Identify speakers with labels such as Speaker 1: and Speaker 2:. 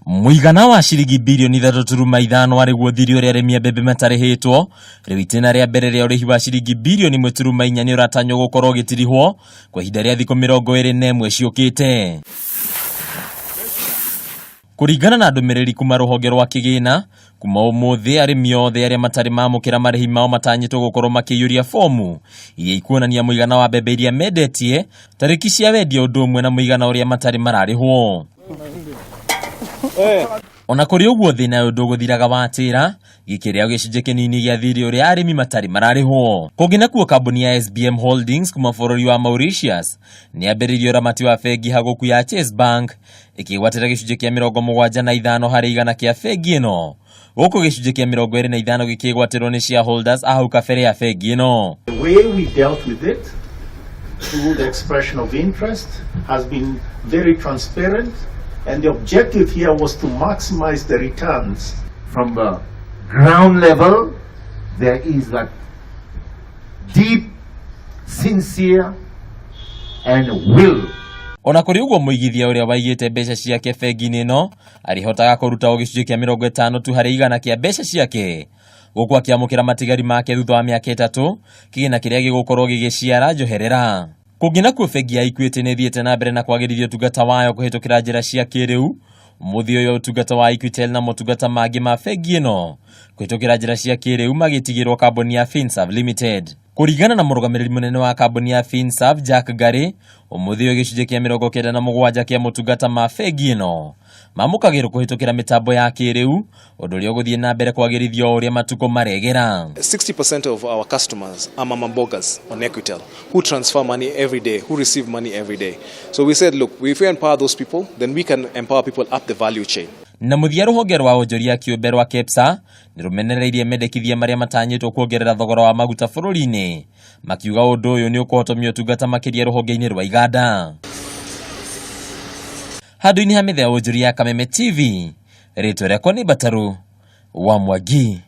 Speaker 1: Mũigana wa ciringi birioni 3.5 arĩguo thirĩ ũrĩa arĩmi a mbembe matarĩhĩtwo. Rĩu itĩna rĩa mbere rĩa ũrĩhi wa ciringi birioni 1.4 nĩ ũratanywo gũkorwo ũgĩtirihwo kwa ihinda rĩa thikũ 21 ciũkĩte. Kũringana na ndũmĩrĩri kuma rũhonge rwa kĩgĩna, kuma ũmũthĩ arĩmi othe arĩa matarĩ mamũkĩra marĩhi mao matanyĩtwo gũkorwo makĩiyũria fomu iria ikuonania mũigana wa mbembe iria mendetie, tarĩki cia wendia ũndũ ũmwe na mũigana ũrĩa matarĩ mararĩhwo. Ona kũrĩ ũguo thĩna ũyũ ndũgũthiraga watĩra gĩkĩrĩa gĩcunjĩ kĩnini gĩa thirĩ ũrĩa arĩmi matarĩ mararĩhwo. Kũngĩ nakuo kambuni ya SBM Holdings kuma bũrũri wa Mauritius nĩ yambĩrĩirie ũramati wa bengi hagũku ya Chase Bank ĩkĩgwatĩra gĩcunjĩ kĩa 75 harĩ igana kĩa bengi ĩno gũkũ gĩcunjĩ kĩa 25 gĩkĩgwatĩrwo nĩ shareholders a hau kabere ya bengi ĩno.
Speaker 2: The way we dealt with it through the expression of interest has been very transparent, and the objective here was to maximize the returns.
Speaker 3: From the ground level, there is that deep, sincere, and will.
Speaker 1: Ona kũrĩ ũguo mũigithia ũrĩa waigĩte mbeca ciake bengi-inĩ ĩno arĩhotaga kũruta o gĩcunjĩ kĩa 50 tu harĩ igana kĩa mbeca ciake gũkũ akĩamũkĩra matigari make thutha wa mĩaka 3 kĩgĩna kĩrĩa gĩgũkorwo gĩgĩciara njoherera. Kũngĩ nakuo bengi ya Equity nĩ ĩthiĩte na mbere na kwagĩrithia ũtungata wayo kũhĩtũkĩra njĩra cia kĩrĩu. Ũmũthĩ ũyũ ũtungata wa Equitel na motungata mangĩ ma bengi ĩno kũhĩtũkĩra njĩra cia kĩrĩu magĩtigĩrwo kambuni ya Finserv Limited. Kũringana na mũrũgamĩrĩri mũnene wa kambuni ya Finserv Jack Gary, ũmũthĩ ũyũ gĩcunjĩ kĩa 97 kĩa motungata ma bengi ĩno mamũkagĩrwo kũhĩtũkĩra mĩtambo ya kĩrĩu, ũndũ ũrĩa ũgũthiĩ na mbere kwagĩrithio o ũrĩa matukũ maregera.
Speaker 4: 60% of our customers are mama mbogas on Equitel who transfer money every day, who receive money every day. So we said, look, if we empower those people, then we can empower people up the value chain.
Speaker 1: Na mũthia rũhonge rwa onjoria kĩũmbe rwa KEPSA nĩ rũmenereirie mendekithia marĩa matanyĩtwo kuongerera thogora wa maguta bũrũri-inĩ, makiuga ũndũ ũyũ nĩ ũkũhotomia ũtungata makĩria rũhonge-inĩ rwa iganda. Handũ-inĩ ha metha ya wonjoria ya Kameme TV, rĩtwa rĩakwa nĩ Mbataru wa Mwangi.